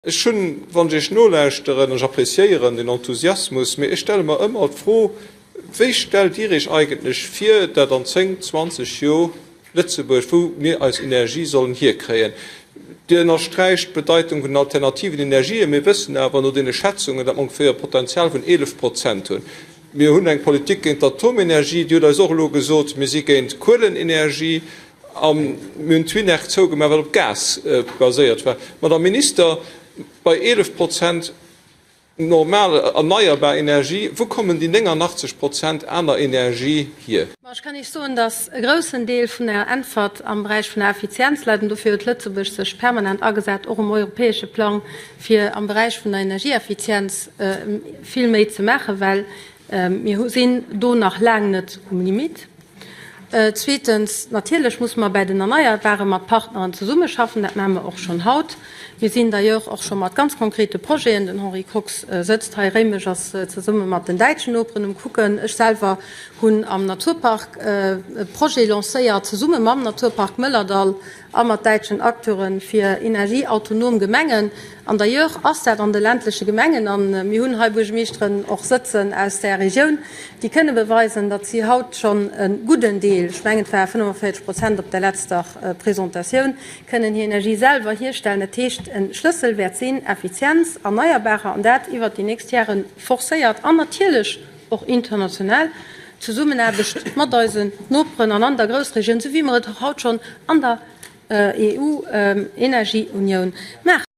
Ech hunn, wann ech Iech nolauschteren, ech appréciéieren den Enthusiasmus, mee ech stelle mer ëmmer d'Fro, Wéi stellt Dir Iech eigentlech vir, dat an 10, 20 Joer Lëtzebuerg, wou mir eis Energie sollen hierkréien? Dir ënnersträicht d'Bedeitung vun den alternativen Energien. Mir wëssen awer no deene Schätzungen, datt mer ongeféier e Potenzial vun 11 Prozent hunn. Mir hunn eng Politik géint d'Atomenergie. Dir hutt eis och elo gesot, mir si géint d'Kuelenenergie. A mir hunn d'Twinerg zougemaach, wat op Gas baséiert war. Madame Minister, bei 11 Prozent normal erneierbar Energie, wou kommen déi 89 Prozent aner Energie hier? Ma ech kann Iech soen, datt e groussen Deel vun der Äntwert am Beräich vun der Effizienz läit. An dofir huet Lëtzebuerg sech permanent agesat, och um europäesche Plang, fir am Beräich vun der Energieeffizienz vill méi ze maachen, well Mir sinn do nach laang net um Limit. Zweetens, natierlech musse mer bäi den Erneierbare mat Partneren zesummeschaffen. Dat maache mer och schonn haut. Mir sinn d'ailleurs och scho mat ganz konkrete Projeten, den Henri Kox sëtzt hei, Réimech ass zesumme mat den däitschen Noperen um Kucken. Ech selwer hunn am Naturpark e Projet lancéiert, zesumme mam Naturpark Mëllerdall, a mat däitschen Acteure fir energieautonom Gemengen. An d'ailleurs ass dat an de ländleche Gemengen, a mir hunn hei Buergermeeschteren och sëtzen aus där Regioun, déi kënne beweisen, datt si haut schonn e gudden Deel, ech mengen et ware 45 Prozent op der letzter Presentatioun, kënnen hir Energie selwer hierstellen. Dat heescht, e Schlëssel wäert sinn Effizienz, Erneierbarer, an dat iwwert déi nächst Jahre forcéiert an natierlech och international Zesummenaarbecht mat eisen Noperen an an der Groussregioun, esou wéi mer et och haut schonn an der EU-Energieunioun maachen.